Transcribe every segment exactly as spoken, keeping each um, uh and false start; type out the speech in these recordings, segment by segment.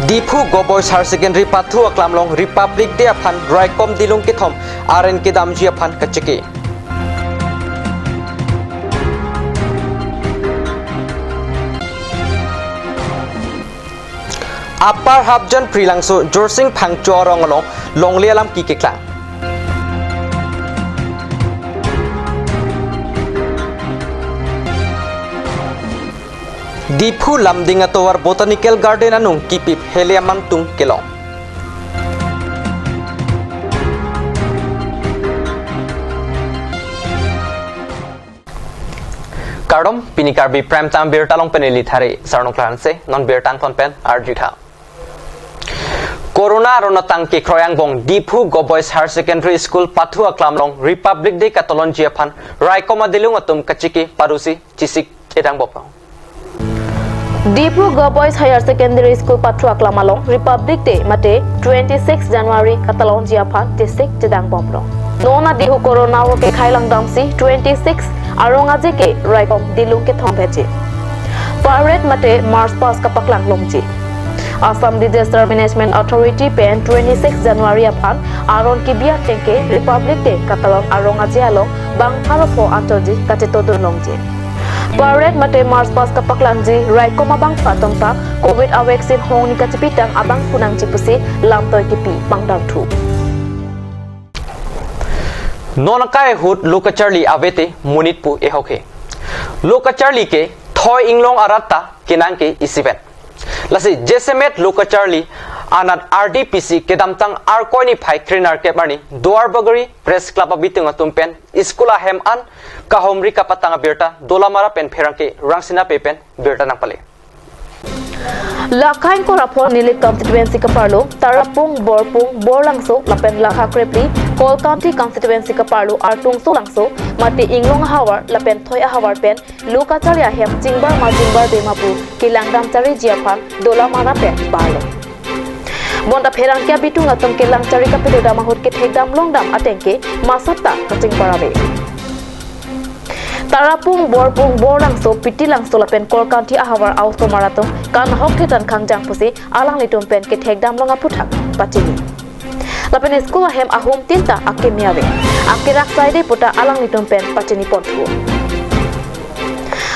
Diphu Govt Boys Higher Secondary pathu aklam along Republic Day aphan raikom dilung kethom aren kedamji aphan kacheke. Upper Hafjan Phri Langso Jorsing Phangcho arong along longle alam keklang. Diphu Lumding atovar Botanical Garden anung kipip hele amantum kelong. Kardom, pini Karbi Prime Time birta along pen neli Thari Sarnung Klanse, non birta angthon pen arjutha. Corona aron atang kekroi angbong Diphu Govt Boys Higher Secondary School pathu aklam along Republic Day katalonji aphan raikom adilung atum kacheke parusi chesik chedangbom. Diphu Govt Boys Higher Secondary School pathu aklam along Republic Day mate twenty-six January katalonji aphan chesik chedangbomlo. Non adihu corona avo kekhai langdamsi twenty-six arong aje ke raikom dilung kethom pheji. Parade mate march past kapaklang longji. Assam Disaster Management Authority pen twenty-six January aphan aron kebi ateng ke Republic Day katalon arong aje along bang pharo pho antoji kachetongdun longji. Parade mate march past kapaklangji raikom abang pha atum ta Covid a vaccine hongni kachepitang abang punangji pusi lamtoi kipi pangdamthu. Non akai ahut lo kacharli avete monit pu ehok he. Lo kacharli ke thoi inglong arat ta kenang ke isivet. Lasi jasemet lo kacharli anat R D P C kedamtang Arkoi niphai krenerkep arni Duarbagori Press Club abitung atum pen school ahem an kahumri kapatang abirta Dolamara pen pherangke Rangsina Bey pen birta nangpale. Lakhain korapho Nilip constituency kaparlo Tarapung, Borpung, Borlangso lapen lakha krepli Kolkanthi constituency kaparlo Artungso Langso mate inglong ahavar lapen thoi ahavar pen lo kacharli ahem chingbar ma chingbarbe ma pu kelangdam chariji aphan Dolamara pen barlo. Bonta pherangke abitung atum kelang chari kapedodam ahut kethekdam longdam ateng ke masap ta kachingpar ave. Tarapung, Borpung, Borlangso, Pitilangso lapen Kolkanthi ahavar a-osomar atum kanhok thetan khangjang pusi alanglitum pen kethekdam long aphuthak pachini. Lapen school ahem ahum tin ta akimi ave. Akerak saide puta alanglitum pen pachini ponthu.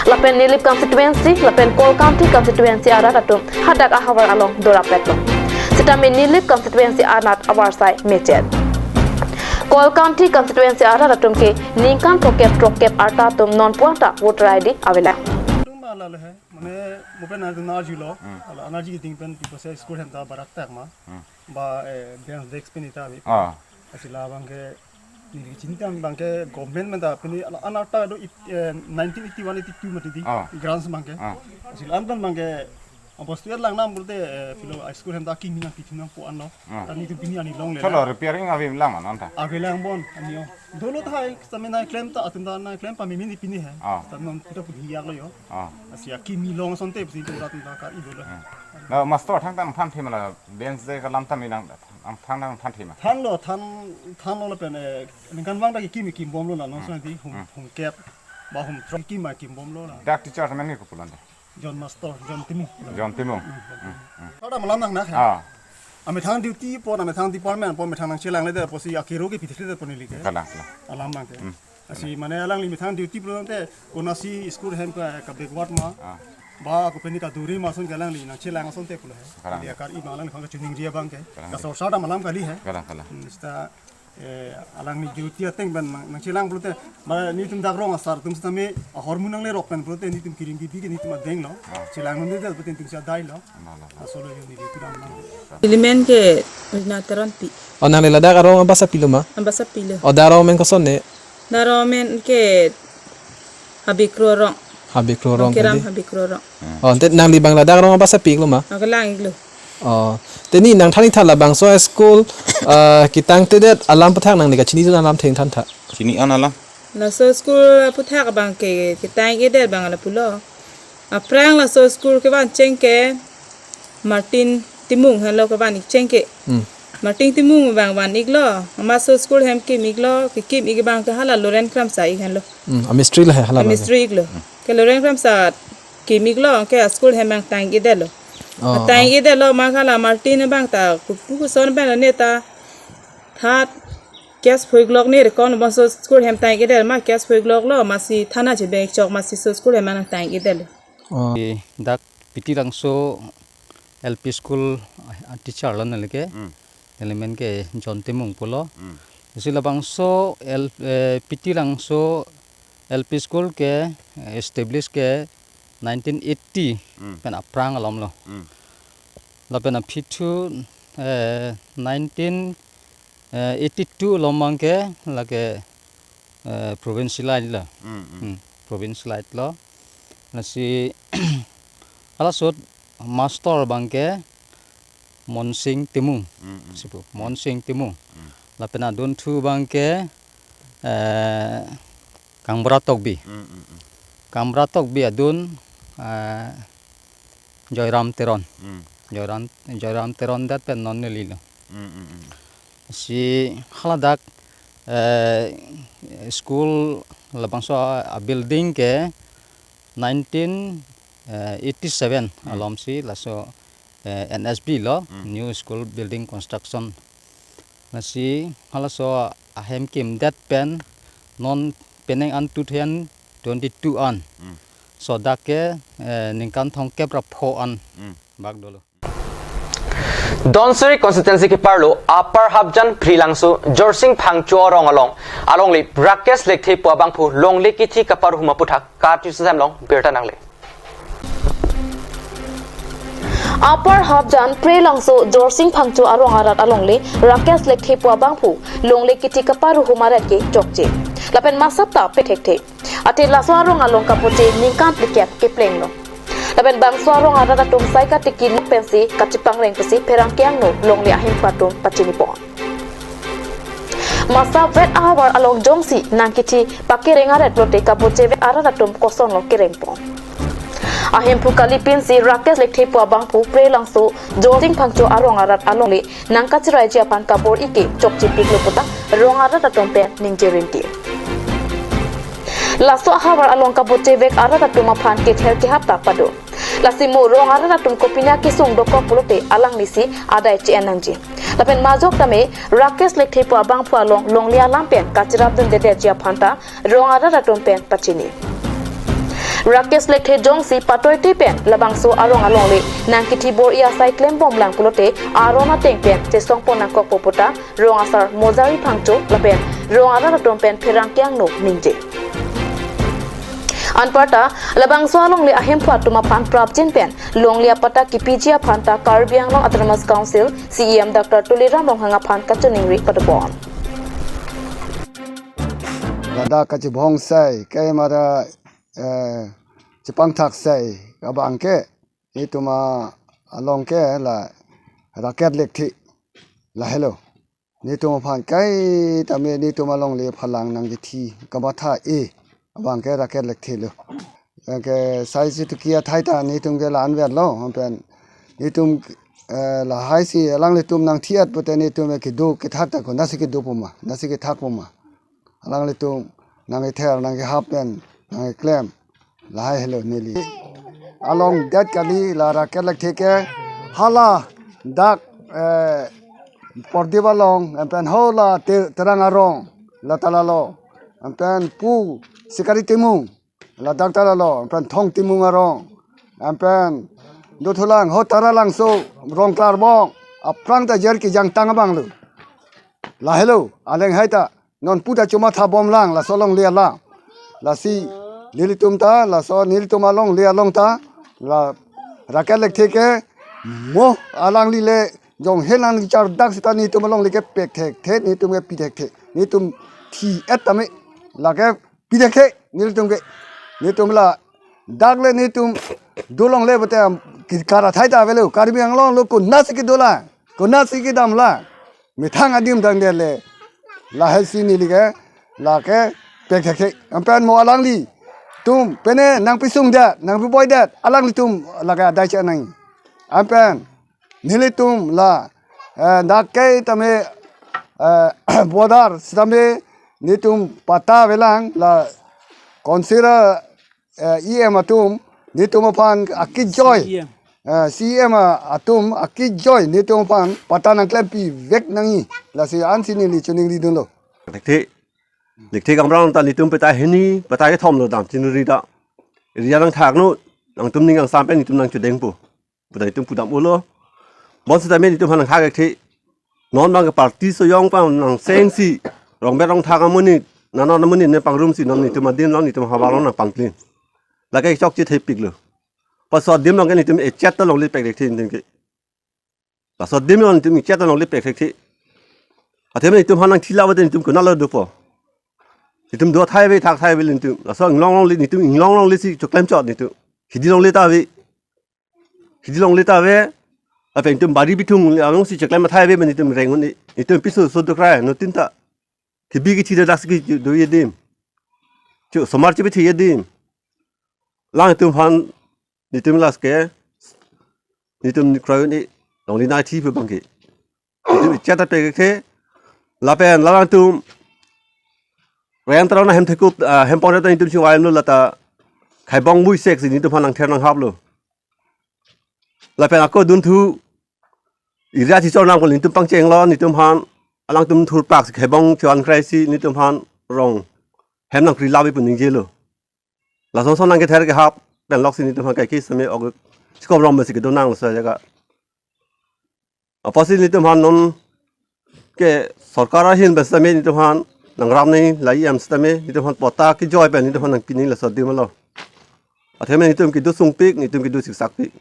Lapen Nilip constituency lapen Kolkanthi constituency arat atum hadak ahavar along dorapetlo. Sitame Nilip constituency anat avarsai mechet. Kolkanthi constituency arat atum ke ningkan throkkep throkkep arta atum non puan ta voter I D avelang. Tum ala le hai, mane mo pen na na julo, Hmm. ala energy ting pen tipo se school hem ta barak tak ma, Hmm. ba, eh, bench desk pen ita ave. Ah. Lasi labang ke neli chinitang abang ke government pen ta pini ala anat ta do it, eh, nineteen eighty-one eighty-two mati di Ah. grants abang ke. Ah. Lasi la-an pen abang ke, ah, bostu erlang nam pulote, eh, pilo high school hem ta kimi nangkithunang pu anlo. Ah. Tani tu pini ani longle. Chalo, la repairing ave lang ma non ta. Ave lang bon, ani o. Dolo ta hai, sitame nangklem ta, atum ta nangklem pameme ni pini hai. Ah. Ta non kita pun hiyak lo yo. Ah. Lasi akimi long asonte pusi tum ta tum ta ka-i dolo. Hmm. Na master thang tang than thema la bench de kalam tame nang thang nang than thema. Thanlo, than, thanlo lapen, eh, ningkan vang ta kimi kimbomlo la, non Hmm. sona di hum, Hmm. hum kep, ba hum throk kimi kimbomlo la. Dak teacher men ni ko pulan de. John Master, John Timung. John Timung. Hmm, John Hmm, Timung. hmm. Pada malam nang na. Ah. Amethang duty po, amethang department po, amethang nangchelang le de po si akero ke pitri de po neli ke. Kalang, kalang. Alam abang ke. Hmm. Lasi mane alangli methang duty pulote konasi school hem ka, ka backward ma. Ah. Ba kopine kaduri ma ason ke alangli nangchelang asonte pulo he. Kalang. Dia kar-i abang alangli khang kachiningri abang ke. Kalang. Ka sorsar ta malam kali he. Kalang, kalang. Hmm, sita, eh, alangli duty ateng pen nang, nangchelang pulote. Mane netum dak rong asar atum sitame ahormu nanglerok pen pulote netum kirim bibi ke netum adeng lo. Ah. Chelang nonde pulote netum si adai lo. Kalang, kalang. Asolo yo ni duty dam lang. Ilimen ke Rina Teronpi. O nangli ladak arong abasa pilo ma? Abasa pilo. O dak arong amen kosonne? Dak arong amen ke Habikro arong. Habikro arong Kiram kali? Habikro arong. O, ante nangli abang ladak arong abasa pi-iklo ma? Akelang-iklo. O, te ne nangthan-ik tha labangso school, ah, ketangtedet alam aputhak nangli kachinidun alam thengthan tha. Chini-an alam. Laso school aputhak abang ke, ketang-ikdet abang lapulo. Aphrang laso school kevan cheng ke Martin Timung henlo kevan-ik cheng ke. Hmm. Martin Timung abang van-iklo. Amatso school hem kim-iklo, kekim-ik abang ke hala Loren Kramsa-ik henlo. Hmm, amistri lo he hala. Amistri-iklo. Hmm. Ke Loren Kramsa kim-iklo, ke school hem abang tang-ikdetlo. Oh, tang-i detlo ma hala Martin abang ta kupu kuson pen ne ta that case phuiklok ne rekon bangso school hem tang-i det ma case phuikloklo masi thana chebeng chok masi so school hem nangtang-i detlo. Oh. Dak Pitilangso L P school, ah, teacher lo neli ke. Hmm. Neli men ke John Timung pulo. Hmm. Isi labangso L, eh, Pitilangso L P school ke, eh, establish ke nineteen eighty Hmm. pen aphrang alom lo. Hmm. Lapen aphi thu, eh, nineteen, eh, eighty-two alom abang ke lake, eh, provincialite lo. Hmm, hmm. Hmm, provincialite lo. Lasi halaso master abang ke Monsing Timung. Hmm, hmm. Sipu, Monsing Timung. Hmm. Lapen adun thu abang ke, eh, Kangbura Tokbi. Hmm, hmm, hmm. Kangbura Tokbi adun, eh, Joyram Teron. Hmm. Joyram, Joyram Teron det pen non neli lo. Hmm, hmm, hmm. Si haladak, eh, school labangso a building ke nineteen eighty-seven Hmm. alom si laso, eh, N S B lo, Hmm. New School Building Construction. Lasi halaso ahem kimdet pen non penang an two thousand twenty-two an. Hmm. So dak ke, eh, ningkan thomkep ra pho an Hmm. bak dolo. Dhansiri constituency keparlo Upper Hapjan Prilangso Jorsing Phangcho arong along, alongle Rakesh Lekthe pu abangphu longle kithi kaparuhum aphuthak kati susam long birta nangle. Upper Hapjan Prilangso Jorsing Phangcho arong arat alongle Rakesh Lekthe pu abangphu longle kithi kaparuhum arat ke chokche. Lapen masap ta pethekthe. Athe laso arong along kapoche ningkan phlikep keplenglo. Lapen bangso arong arat atum sai katiki pensi kachipangreng pensi pherangke angno longle ahemphu atum pachinipon. Masa vet ahavar along jongsi nangkithi pakereng aret lote kapoche vet arat atum kosonlo kerengpon. Ahemphu kalipinsi Rakesh Lekthe pu abangphu Prilangso Jorsing Phangcho arong arat alongle nangkachiraiji aphan kabor-i ke chokchepiklo puta rong arat atum pen ningje rinti. Laso ahavar along kapoche vek arat atum aphan kether kehap ta pado. Lasi mo rong arat atum kopine kesung dokok pulote alanglisi adai che-en nangji. Lapen majok tame Rakesh Lekthe pu abangphu along longle alam pen kachirap dundedetji aphan ta rong arat atum pen pachini. Rakesh Lekthe jongsi patoite pen labangso arong alongle nangkithi bor-i asai klembomlang pulote aron ateng pen chesongpon nangkokpo puta rong asar Mojari Phangcho lapen rong arat atum pen pherangke angno ningje. Anparta labangso alongle ahemphu atum aphan prapjin pen longle apatta kipiji aphan ta Karbi Anglong Autonomous Council C E M Doctor Tuliram Ronghang aphan kachiningri padopon. Ladak kachibhong sai, kaimara, eh, chipangthak sai, abang ke, netum along ke la Rakesh Lekthe, lahelo. Netum aphan kaitame netum alongle phalang nangkithi kamatha e, abang ke Rakesh Lekthe lo. Ke sai si tukia thai ta netum ke la anver lo, pen netum, eh, lahai si alanglitum nangthi-et pute netum ke kedo kethak ta ko nasi kedo puma, nasi kethak puma. Alanglitum nangkether, nangkehap pen, nangkeklem. Lahai helo neli. Along det kali la Rakesh Lekthe ke hala dak, eh, Pordip along, pen ho la Te-, Terang arong, la ta lalo. Pen pu Sikari Timung, ladak ta lalo, pen Thong Timung arong, pen dothulang ho Taralangso, Rongklarbong, aphrang ta jer kejang tang abang lo. Lahelo, aleng hai ta, non pu ta chomatha bomlang, laso alongle alam. Lasi, nelitum ta, laso nelitum alongle along ta, la Rakesh Lekthe ke, mo alangli le, jong helang chardak sita netum alongle ke pek thekthe, netum ke pi thekthe, netum thi-et tame, lake pi thekthe, nelitum ke, netum la, dak le netum, dolongle bote, ki kara thai ta avelo, Karbi Anglong lo, konatsi kedolang, konatsi kedamlang, methang adim dang det le, lahai si neli ke, lake pek thekthe, pen mo alanglitum, pene nangpisung det, nangpiboi det, alanglitum, lake adai che nang, pen, nelitum la, eh, dak kaitame, eh, border sitame netum patta avelang la council, eh, E M atum netum aphan akijoi. C E M. ah, C M a-, atum akejoi netum aphan patta nangklempi vek nangji. Lasi ansi neli choningri dunlo. Lekthe, lekthe kamrang ta netum petai hini, petai kethom lo dam chinuri ta. Ria nangthaknon, nangtum ning kangsam pen netum nangchedengpo. Petai netum pudam ulo. Bonsitame netum aphan nangthak lekthe. Non bang ke party sojong pang nang sengsi. Rongber rongthak amonit, nanon amonit ne pangrumsi non netum adim along netum havar along nangpangklin. Lake chokche thepiklo. Laso adim along ke netum echet ta longle pek lekthe netum ke. Laso adim along netum echet ta longle pek lekthe. Athema netum aphan nangthila bade netum konatlo dopo. Netum do thai ave thak thai ave netum. Laso inglong longle netum inglong longlesi choklem chot netum. Hidi longle ta ave. Hidi longle ta ave. Lapen netum bari bithung alongsi choklem athai ave netum reng un-e. Netum piso so dokrai no tinta. Kibi kithi dadak si kido adim. Chu somar chibi thi adim. Alangtum aphan netum last ke netum ni kroyun-e longle nangthi pu bangke. Netum echet ta pek lekthe. Lapen alangtum rent rong na hem thekup, ah, hem pong ta netum chingvai lo lata. Khaibong bui seksi netum aphan nangther nanghaplo. Lapen ako dunthu area chichor nangkok netum pangchenglo netum aphan alangtum thurpak si khaibong chuan krai si netum aphan rong hem nangkri labi pu ningjelo. Lason son nangkether kehap pen loksi netum aphan kaike seme ok sikom rong besi kedo nang sa jaga. Apotsi netum aphan non ke sorkar ahin pen sitame netum aphan nangram nei lai em sitame netum aphan patta kejoi pen netum aphan nangpi nei laso adim along. Athema netum kedo sungpik, netum kedo siksakpik.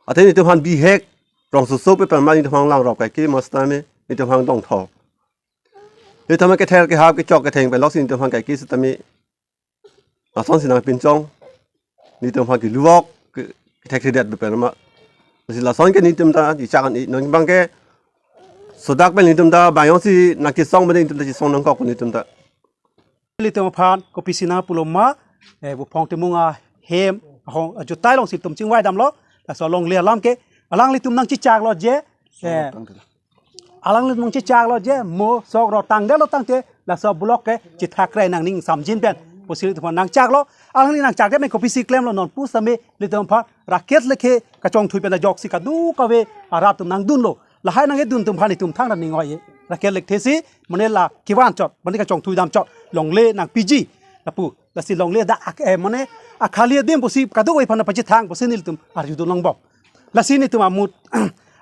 Athe netum aphan bihek rong soso pe pen ma netum aphan langrok kaike ma sitame netum aphan dongthok. Netum aphan kether kehap kechok ketheng pen loksi netum aphan kaike sitame lasonsi nangpinchong. Netum aphan keluvok ke, kethekthedet bepen ma. Lasi lason ke netum ta ichakan i non bangke sodak pen netum ta bang jongsi nangkesong bade netum ta chesong nangkok netum ta. Ilitum aphan kopisi nangpulo ma, eh, Buphong Timung ahem ahong ajutai alongsi itum chingvai damlo. Laso alongle alam ke alanglitum nangchechaklo je, eh, alanglitum nangchechaklo je mo sok rotang detlo tangte laso block ke chethak krai nangning samjin pen pusi ilitum aphan nangchaklo. Alangli nangchak det pen kopisi klemlo non pusitame ilitum aphan raket lekthe kachongthui pen ajoksi kadokave arat atum nangdunlo. Lahai nangkedun atum aphan itum thangta ning oi-e. Raket lekthe si mane la kevan chot, mane kachongthui dam chot, longle nangpiji lapu. Lasi longle dak ak-, eh, mane akhali adim pusi kadokave aphan pachethang pusi nelitum arjudun longbom. Lasi netum amut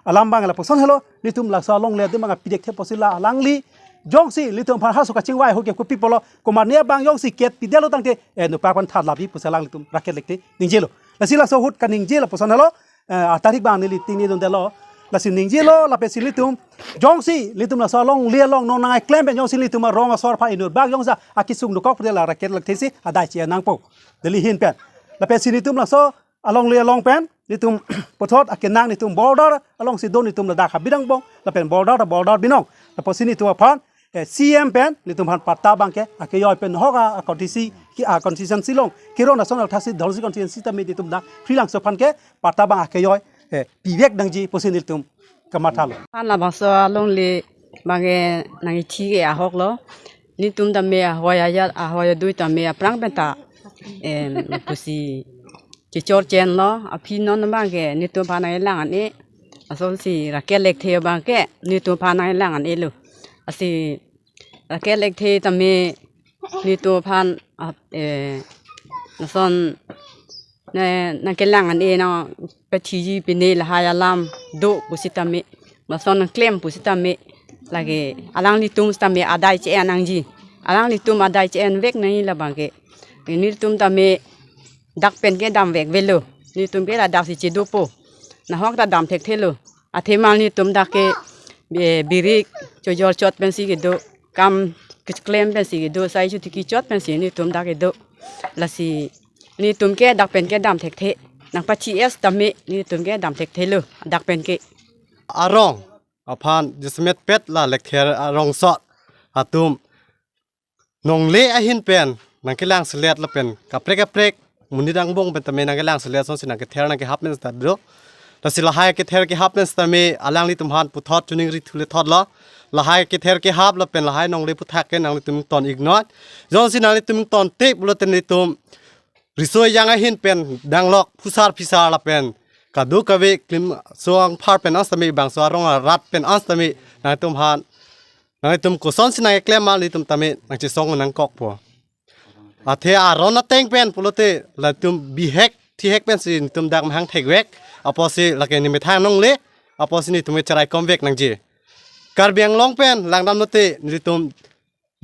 alam bang lapuson helo, netum laso alongle adim bang pidekthe pusi la alangli jongsi netum aphan haso kachingvai ahut ke kopi pulo, komatne bang jongsi ket pidetlo tangte, eh, nopak aphan tharlapi pusi alanglitum raket lekthe ningjelo. Lasi laso ahut kaningje lapuson helo, eh, atarik bang neli tingni dundelo. Lasi ningjelo lapen si netum jongsi netum laso alongle along non nangkeklem pen jongsi netum arong asor aphan inut bak jongsi akesung dokok pute la raket lekthe si adai che nangpo Delhi ahin pen. Lapen si netum laso alongle along pen netum puthot akenang netum border alongsi do netum ladak habidang bong lapen border ta border binong. Lapusi netum aphan, eh, C M pen netum aphan patta bang ke akejoi pen hok a, a constituency ki a constituency along Kiron National Thasi Dolsi constituency ta netum dak Phulangso aphan ke patta bang akejoi, eh, pivek nangji pusi netum kamathalo. An labangso alongle bang ke nangkethi ke ahok lo. Netum tame ahoi ajat ahoi adui tame aphrang pen ta, em, pusi chechor chenlo, aphi non bang ke netum aphan nangkelang an-e. Asonsi raket lekthe bang ke netum aphan nangkelang an-elo. Lasi raket lekthe tame netum aphan, ah, eh, lason ne nangkelang an-e nangpathiji pine lahai alam do pusitame, lason nangklem pusitame, lake alanglitum sitame adai che-en nangji. Alanglitum adai che-en vek nangji labang ke. Netum tame dak pen ke damvek avelo. Netum ke ladak si chedopo. Nahok ta dam thekthelo. Athema netum dak ke, eh, birik chojor chot pensi kedo. Kam keklem pensi kedo. Sai chuti kechot pensi netum dak kedo. Lasi netum ke dak pen ke dam thekthe. Nangpathi-e sitame netum ke dam thekthelo. Dak pen ke. Arong aphan jasemet pet la lekther arong sot atum nongle ahin pen nangkelang selet lapen kaprek kaprek monit angbong pen tame nangkelang selet asonsi nangkether nangkehap pen seta do. Lasi lahai kether kehap pen sitame alanglitum aphan puthot choningri thule thotlo. Lahai kether kehap lapen lahai nongle aphuthak ke nanglitum ton ignore. Jongsi nanglitum ton te pulote netum riso ejang ahin pen danglok phusar phisar lapen kadokave klim so angphar pen an sitame bangso arong arat pen an sitame nangtum aphan nangtum kosonsi nangkeklem ma ilitum tame nangchesong nangkokpo. Athe aron ateng pen pulote latum bihek thihek pensi netum dak mahang thekvek apotsi lake nemethang nongle apotsi netum cherai komvek nangji. Karbi Anglong pen langdamlote nelitum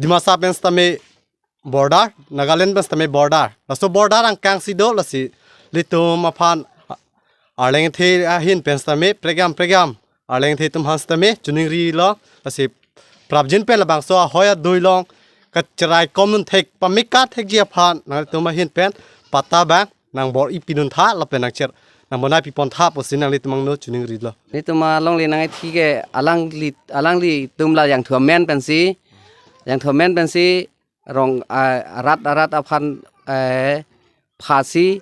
Dimasa pen sitame border, Nagaland pen sitame border. Laso border angkangsi do lasi ilitum aphan arleng the ahin pen sitame pregam pregam arleng the atum aphan sitame chiningrilo lasi prapjin pen labangso ahoi adui along kacherai komdun thek pameka thekji aphan nangtum ahin pen patta abang nangbor-i pidun tha lapen nangcher nangbonai pipon tha pusi nanglitum angno chiningrilo. Netum alongle nangkethi ke alangli alanglitum la jangthu amen pensi jangthu amen pensi rong, ah, arat arat aphan, eh, phasi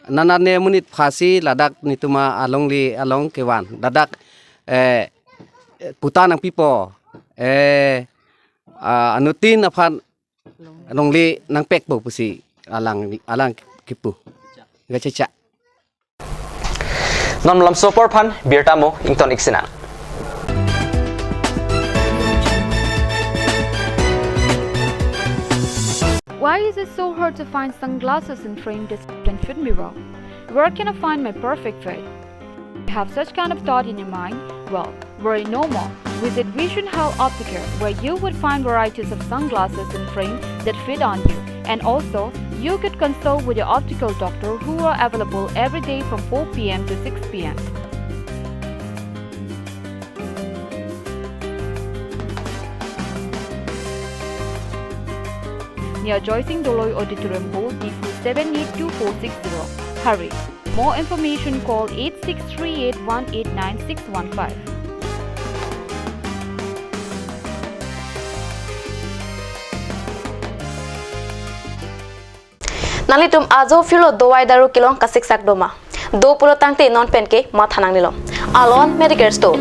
nanane monit phasi ladak netum alongle along kevan ladak, eh, puta nangpipo, eh, ah, anuttin aphan longle nangpekpo pusi alang alang kipu. Gachecha. Non lamso apor aphan birta mo ington ik sinang. Why is it so hard to find sunglasses and frame that can fit me well? Where can I find my perfect fit? You have such kind of thought in your mind? Well, worry no more. Visit Vision Health Opticare, where you would find varieties of sunglasses and frames that fit on you. And also, you could consult with your optical doctor who are available every day from four p m to six p m. Near Joysing Doloi Auditorium Hall, Diphu seven eight two four six zero. Hurry! More information, call eight six three eight one eight nine six one five. Nanglitum ajo phirlo dawai daru kelong kasiksak doma. Do pulo tangte non penke matha nangnelo. Alon Medicare Store.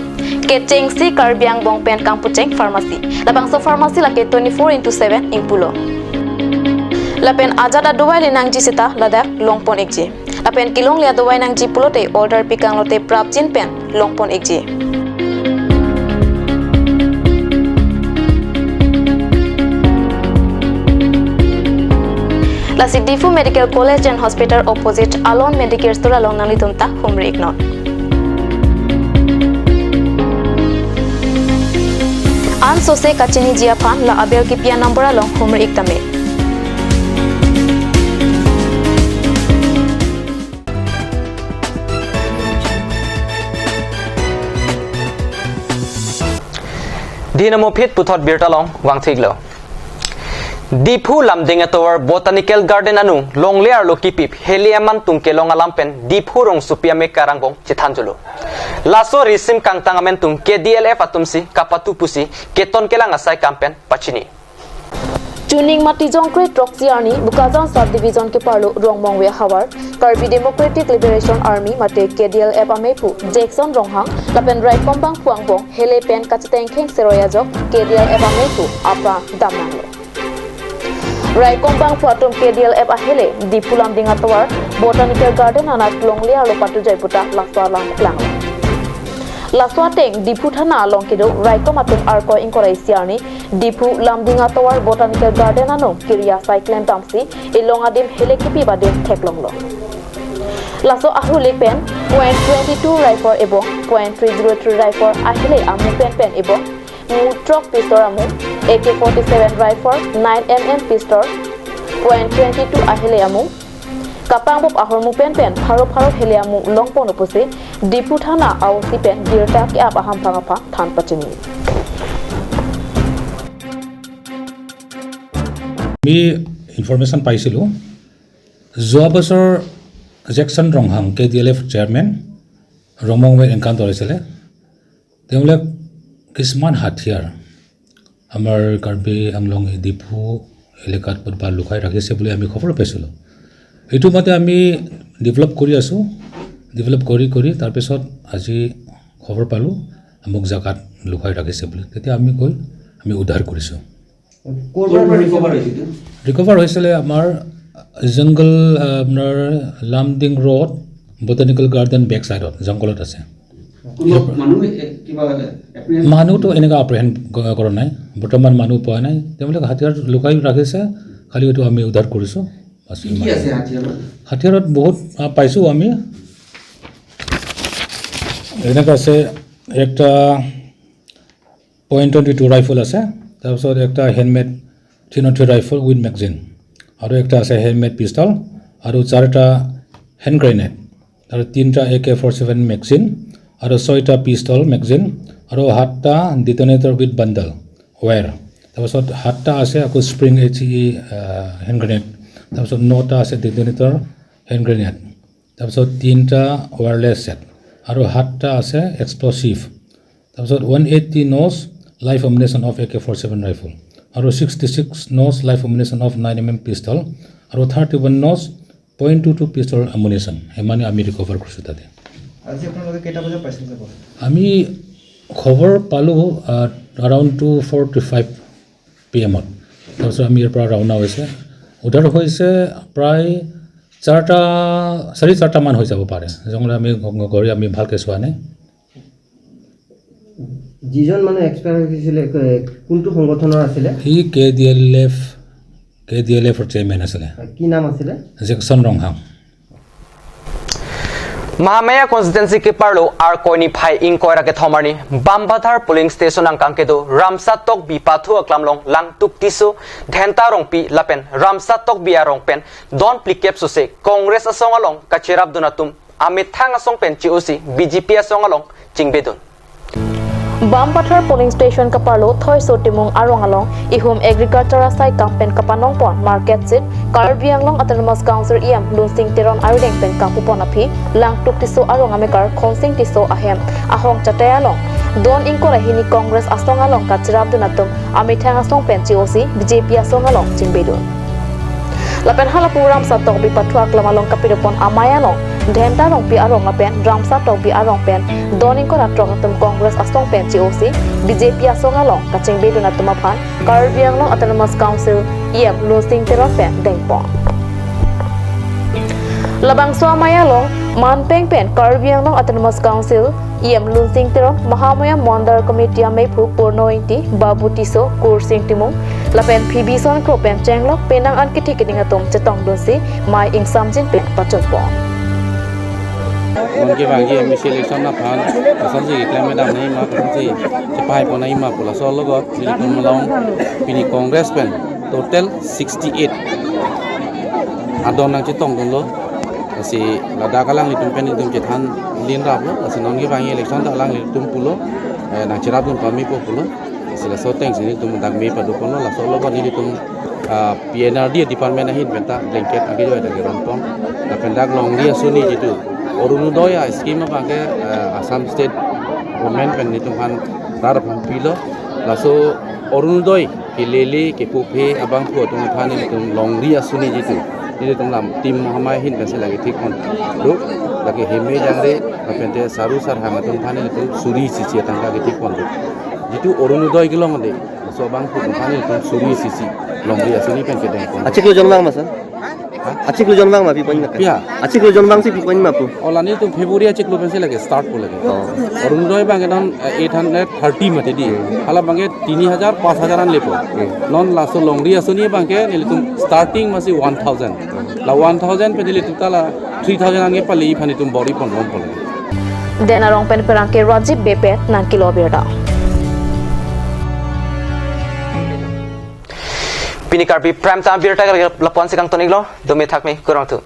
Kechengsi Karbi Anglong pen kangpucheng pharmacy. Labangso pharmacy lake twenty-four into seven ingpulo. Lapen ajat adawai le nangji seta ladak longpon ikji. Lapen kelongle adawai nangji pulote order pikanglote prapjin pen longpon ikji. Lasi Diphu Medical College and Hospital opposite Alon Medicare Store along nanglitum ta humri iknon. Ansose kachiniji aphan la abel kipi a-number along humri ik tame. Dina mo phit puthot birta along vangthiklo. Diphu Lumding atovar Botanical Garden anung longle arlo kipip hele aman tung kelong alam pen Diphu rongsopi amekar angbong chethanjulo. Laso risim kangtang amen tung K D L F atumsi kapatu pusi keton kelang asai kam pen pachini. Chuning Matijong kre throksi arni Bokajan Sub Division keparlo Rongmongve ahavar Karbi Democratic Liberation Army mate K D L F amephu Jackson Ronghang lapen raikom bangphu angbong hele pen kachetengkheng seroi ajok K D L F amephu apra damnanglo. Raikom bangphu atum K D L F ahele Diphu Lumding atovar Botanical Garden anat longle arlo patujoi puta laso alam klanglo. Laso ateng Diphu thana along kedo raikom atum Arkoi ingkoi ra isi arni Diphu Lumding atovar Botanical Garden anung kiri asai klem damsi elong adim hele kipip adim theklonglo. Laso ahulek pen point twenty-two rifle ebong point three zero three rifle ahele amung pen pen ebong mu throk pistol amung, A K forty-seven rifle, nine M M pistol, point twenty-two ahele amung, kapangbop ahormu pen pen pharo pharo hele amung longpon pusi Diphu thana aosi pen birta ke-ap ahamphang aphan than pachini. আমি information পাইছিলোঁ, যোৱা বছৰ Jackson Ronghang, K D L F chairman, ৰমং encounter হৈছিলে। তেওঁলোকে কিছুমান হাথিয়াৰ আমাৰ কাৰ্বি আংলং এই ডিফু এলেকাত ক'ৰবাত লুকাই ৰাখিছে বুলি আমি খবৰ পাইছিলোঁ। এইটো মতে আমি ডেভেলপ কৰি আছোঁ। ডেভেলপ কৰি কৰি তাৰপিছত আজি খবৰ পালোঁ, আমুক জেগাত লুকাই ৰাখিছে বুলি। তেতিয়া আমি গৈ আমি উদ্ধাৰ কৰিছোঁ। ক'ৰ পৰা ৰিকভাৰ হৈছিলে? ৰিকভাৰ হৈছিলে আমাৰ জংগল, আহ, আপোনাৰ Lumding road, botanical garden back চাইডত, জংঘলত আছে। কোনো মানুহ, এ, কিবা এপ্ৰিহেণ্ড? মানুহতো এনেকুৱা এপ্ৰিহেণ্ড ক-, কৰা নাই, বৰ্তমান মানুহ পোৱা নাই। তেওঁলোকে হাতিয়াৰ লুকাই ৰাখিছে, খালি এইটো আমি উদ্ধাৰ কৰিছোঁ। বাছ, কি কি ইমান। আছে হাতিয়াৰত? হাতিয়াৰত বহুত, আ, পাইছোঁ আমি। এনেকুৱা আছে, একটা পইণ্ট টুৱেণ্টি টু ৰাইফল আছে, তাৰপিছত একটা handmade three not three rifle with magazine, আৰু একটা আছে হেণ্ডমেড পিষ্টল, আৰু চাৰিটা হেণ্ড গ্ৰেনেড, আৰু তিনিটা এ কে ফৰ্টি ছেভেন মেগাজিন, আৰু ছয়টা পিষ্টল মেগাজিন, আৰু সাতটা ডিটনেটৰ উইথ বাণ্ডল ৱেৰ। তাৰপিছত সাতটা আছে আকৌ স্প্ৰিং এইচ ই, আহ, হেণ্ড গ্ৰেনেড, তাৰপিছত নটা আছে ডিটনেটৰ হেণ্ড গ্ৰেনেড, তাৰপিছত তিনিটা ৱায়াৰলেছ ছেট, আৰু সাতটা আছে এক্সপ্ল'ছিভ। তাৰপিছত one eighty nos live ammunition of A K forty seven rifle, আৰু sixty six nos live ammunition of nine M M pistol, আৰু thirty one nos point two two pistol ammunition, সিমানে আমি ৰিকভাৰ কৰিছোঁ তাতে। আজি আপোনালোকে কেইটা বজাত পাইছিল খবৰ? আমি খবৰ পালোঁ, ah, around two forty five P এমত। তাৰপিছত আমি ইয়াৰ পৰা ৰাওনা হৈছে। উদ্ধাৰ হৈছে প্ৰায় চাৰিটা, চাৰি চাৰিটামান হৈ যাব পাৰে। জংঘল আমি ঘ-, ঘ-, ঘূৰি আমি ভালকৈ চোৱা নাই। যিজন মানুহ এক্সপায়াৰ হৈছিলে, ক-, কোনটো সংগঠনৰ আছিলে? C K D L F, K D L এফৰ চেয়াৰমেন আছিলে। কি নাম আছিলে? Jackson Ronghang. Mahamaya constituency keparlo Arkoi niphai ingkoi ra kethom arni Bampathar polling station angkang kedo Ramsa Tokbi pathu aklam along Langtuk Tisso, Dhenta Rongpi lapen Ramsa Tokbi arong pen don phlikep sose Congress asong along kacherapdun atum amethang asong pen che-osi B J P asong along chingbedun. Bampathar polling station kaparlo Thoiso Timung arong along ihum agriculture asai kam pen kapanongpon market seat Karbi Anglong Autonomous Council E M Lunsing Teron arideng pen kapupon aphi Langtuk Tisso arong amekar Khonsing Tisso ahem ahong chatai along don ingkoi ra hini Congress asong along kacherapdun atum amethang asong pen che-osi B J P asong along chingbedun. Lapen halapu Ramsa Tokbi pathu aklam along kapidopon amei along Dhenta Rongpi arong lapen Ramsa Tokbi arong pen don ingkoi ra throk atum Congress asong pen che-osi B J P asong along kachingbedun atum aphan Karbi Anglong Autonomous Council E M Lunsing Teron pen dengpon. Labangso amei along manpeng pen Karbi Anglong Autonomous Council E M Lunsing Teron, Mahamaya Mondol Committee ameiphu Purno Ingti, Babu Tisso, Kursing Timung, lapen Phoebe Songkro pen chenglok penang an kethe keding atum chetongdunsi mei ingsamjin pen pachunpon. Nonke bangke M A C election aphan kosonsi keklem kedam nangji ma, kosonsi chepaipon nangji ma pu laso alogot nelitum along pini Congress pen total sixty eight adon nangchetongdunlo. Lasi ladak alanglitum pen nelitum chethan linraplo. Lasi nonke bangke election ta alanglitum pulo, eh, nangcherapdun pame po pulo. Lasi laso atengsi nelitum dak mei padoponlo, laso alogot nelitum, ah, P N R D department ahin penta blanket agi joi dak ronpon. Lapen dak longri asuni jitu Orunodoi a-scheme abangke, ah, Assam State Government pen nelitum aphan rat aphan pilo. Laso Orunodoi kelele kepuphe abangphu atum aphan nelitum longri asuni jitu nelitum lam Team Mahamaya ahin pensi lake thekpon do. Lake heme jangre lapente saru sarhang atum aphan nelitum suri isi isi atangka kethekpon do. Jitu Orunodoi kelongde, laso abangphu atum aphan nelitum suri isi isi longri asuni pen kedengpon. Achiklo jon vang ma, sir? Ha? Achiklo jon vang ma pi pon ma? Ya. Achiklo jon vangsi pi pon ma pu? O la nelitum February achiklo pensi lake start po lake. Oh. Orunodoi abangke non, eh, eight hundred thirty mati di. Hmm. Hala abangke tini hajar, pas hajar an lepo. Hmm. Non laso longri asuni abangke nelitum starting masi one thousand. La one thousand pen nelitum ta la three thousand an ke pali aphan nelitum bor-ipon rompo lake. Den arong pen pherangke Rajiv Beypi nangkelo abirta. Pini Karbi Prime Time abirta ke lapu-ansi kangton-iklo, dome thakme, kurvangthu.